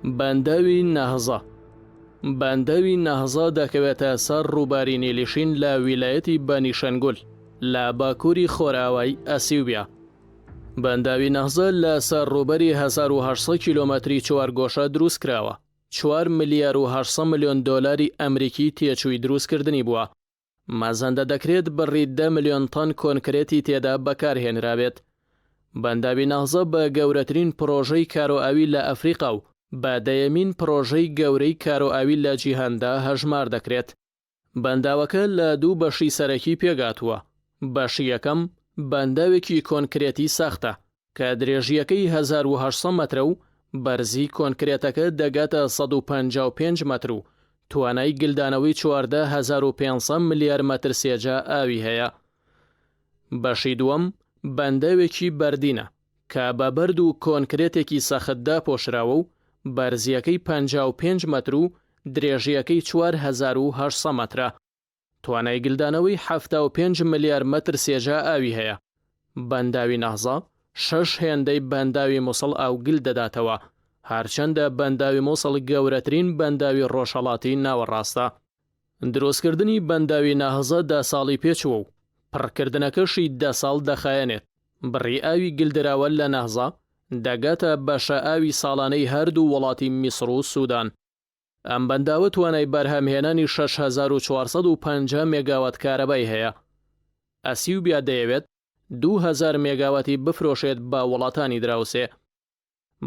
بەنداوی نەهزە بەنداوی نەهزە دەکەوێتە سەر ڕووباری نیلیشین لە ویلایەتی بەنیشەنگول لە باکووری خۆرئاوای ئەسیوبیا. بەنداوی نەهزە لە سەر ڕووبەری 1800 کیلۆمەتری چوارگۆشە دروست کراوە، چوار ملیار و 800 ملیۆن دۆلاری ئەمریکی تێچووی دروستکردنی بووە. مەزەندە دەکرێت بڕی دە ملیۆن تەن کۆنکرێتی تێدا بەکارهێنرابێت. بەنداوی نەهزە بە گەورەترین پرۆژەی کارۆئاوی لە ئەفریقا و بە دەیەمین پرۆژەی گەورەی کارۆئاوی لە جیهاندا هەژمار دەکرێت. بەنداوەکە لە دوو بەشی سەرەکی پێکهاتووە، بەشی یەکەم بەنداوێکی کۆنکرێتی سەختە کە درێژییەکەی 1800 مەترە و بەرزی کۆنکرێتەکە دەگاتە 155 مەتر و توانای گلدانەوەی 14500 ملیار مەتر سێجا ئاوی هەیە. بەشی دووەم بەنداوێکی بەردینە کە بە بەرد و کۆنکرێتێکی سەخت داپۆشراوە و بەرزییەکەی 55 مەتر و درێژییەکەی 4800 مەترە. توانای گلدانەوەی 75 ملیار مەتر سێجا ئاوی هەیە. بەنداوی نەهزە شەش هێندەی بەنداوی موسڵ ئاو گل دەداتەوە، هەرچەندە بەنداوی موسڵ گەورەترین بەنداوی ڕۆژهەڵاتی ناوەڕاستە. دروستکردنی بەنداوی نەهزە دە ساڵی پێچووە و پڕکردنەکەشی دە ساڵ دەخایەنێت. بڕی ئاوی گلدراوە لە نەهزە دەگاتە بەشە ئاوی ساڵانەی هەردوو وڵاتی میسڕ و سودان. ئەم بەنداوە توانای بەرهەمهێنانی 6450 مێگاوات کارەبای هەیە. ئەسیوبیا دەیەوێت 2000 مێگاواتی بفرۆشێت بە وڵاتانی دراوسێ.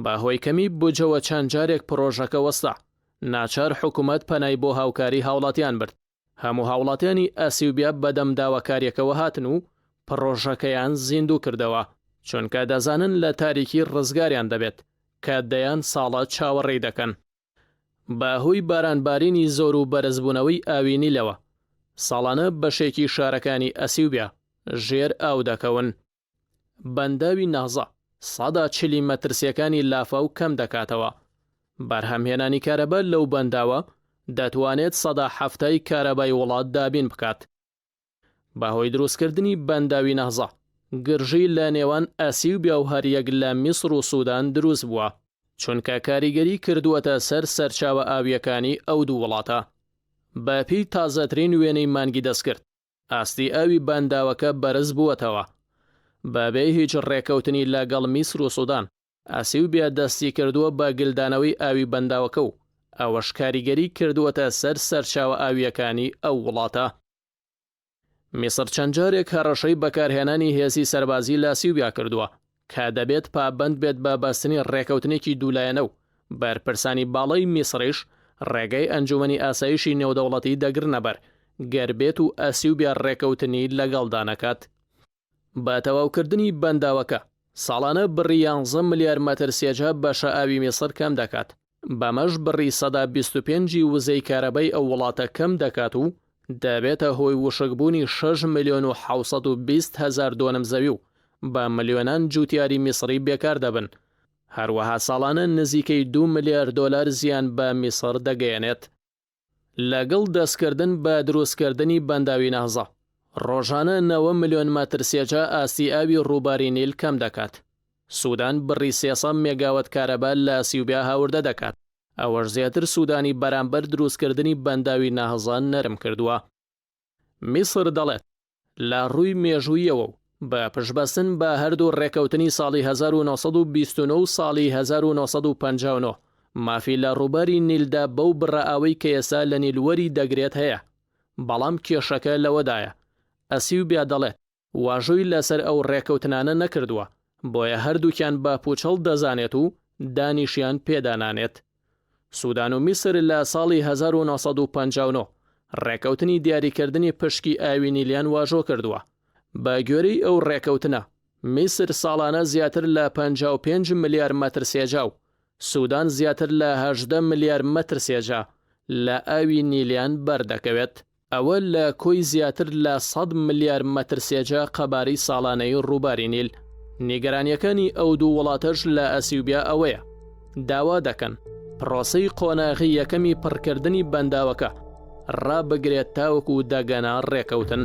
بە هۆی کەمی بودجەوە چەند جارێک پڕۆژەکە وەستا، ناچار حکومەت پەنای بۆ هاوکاری هاوڵاتیان برد. هەموو هاوڵاتیانی ئەسیوبیا بەدەم داواکارییەکەوە هاتن و پڕۆژەکەیان زیندوو کردەوە، چونکە دەزانن لە تاریکی ڕزگاریان دەبێت کە دەیان ساڵە چاوەڕێی دەکەن. بە هۆی بارانبارینی زۆر و بەرزبوونەوەی ئاوی نیلەوە، ساڵانە بەشێکی شارەکانی ئەسیوبیا ژێر ئاو دەکەون. بەنداوی نازە سەدا چلی مەترسییەکانی لافاو کەم دەکاتەوە. بەرهەمهێنانی کارەبا لەو بەنداوە دەتوانێت سەدا حەفتای کارەبای وڵات دابین بکات. بەهۆی دروستکردنی بەنداوی نەهزە، گرژی لە نێوان ئەسیوبیا و هەریەک لە میسر و سودان دروست بووە، چونکە کاریگەری کردووەتە سەر سەرچاوە ئاوییەکانی ئەو دوو وڵاتە. بەپێی تازەترین وێنەی مانگی دەستکرد، ئاستی ئاوی بەنداوەکە بەرز بووەتەوە. بەبێ هیچ ڕێکەوتنی لەگەڵ میسر و سودان، ئەسیوبیا دەستیکردووە بە گلدانەوەی ئاوی بەنداوەکە و ئەوەش کاریگەری کردووەتە سەر سەرچاوە ئاوییەکانی ئەو وڵاتە. میسر چەند جارێک هەڕەشەی بەکارهێنانی هێزی سەربازی لە ئەسیوبیا کردووە کە دەبێت پابەند بێت بە بەستنی ڕێکەوتنێکی دوولایەنە و بەرپرسانی باڵای میسریش ڕێگای ئەنجومەنی ئاسایشی نێودەوڵەتی دەگرنەبەر گەر بێت و ئەسیوبیا ڕێکەوتنی لەگەڵدا نەکات. بە تەواوکردنی بەنداوەکە، ساڵانە بڕی یانزە ملیار مەتر سێجا بەشە ئاوی میسر کەم دەکات، بەمەش بڕی سەدا 25 ی وزەی کارەبای ئەو وڵاتە کەم دەکات و دەبێتە هۆی وشکبوونی شەش ملیۆن و 720 هەزار دۆنم زەوی و بە ملیۆنان جووتیاری میسری بێکار دەبن، هەروەها ساڵانە نزیکەی دوو ملیار دۆلار زیان بە میسر دەگەیەنێت. لەگەڵ دەستکردن بە دروستکردنی بەنداوی نەهزە، ڕۆژانە نەوە ملیۆن مەتر سێجا ئاستی ئاوی ڕووباری نیل کەم دەکات. سودان بڕی 300 مێگاوات کارەبا لە ئەسیوبیا هاوردە دەکات، ئەوەش زیاتر سودانی بەرامبەر دروستکردنی بەنداوی نەهزە نەرم کردووە. میسر دەڵێت، لە ڕووی مێژووییەوە و بە پشتبەستن بە هەردوو ڕێکەوتنی ساڵی 1929 و ساڵی 1959 مافی لە ڕووباری نیلدا بەو بڕە ئاوەی کە ئێستا لە نیل وەری دەگرێت هەیە. بەڵام کێشەکە لەوەدایە ئەسیوبیا دەڵێت واژۆی لەسەر ئەو ڕێکەوتنانە نەکردووە، بۆیە هەردووکیان بە پووچەڵ دەزانێت و دانیشیان پێدا نانێت. سودان و میسر لە ساڵی 1959 ڕێکەوتنی دیاریکردنی پشکی ئاوی نیلیان واژۆ کردووە. بە گوێرەی ئەو ڕێکەوتنە، میسر ساڵانە زیاتر لە 55 ملیار مەتر سێجا و سودان زیاتر لە 18 ملیار مەتر سێجا لە ئاوی نیلیان بەردەکەوێت. ئەوە لە کۆی زیاتر لە سەد ملیار مەتر سێجا قەبارەی ساڵانەی ڕووباری نیل. نیگەرانییەکانی ئەو دوو وڵاتەش لە ئەسیوبیا ئەوەیە، داوا دەکەن پرۆسەی قۆناغی یەکەمی پڕکردنی بەنداوەکە ڕابگرێت تاوەکو دەگەنە ڕێکەوتن.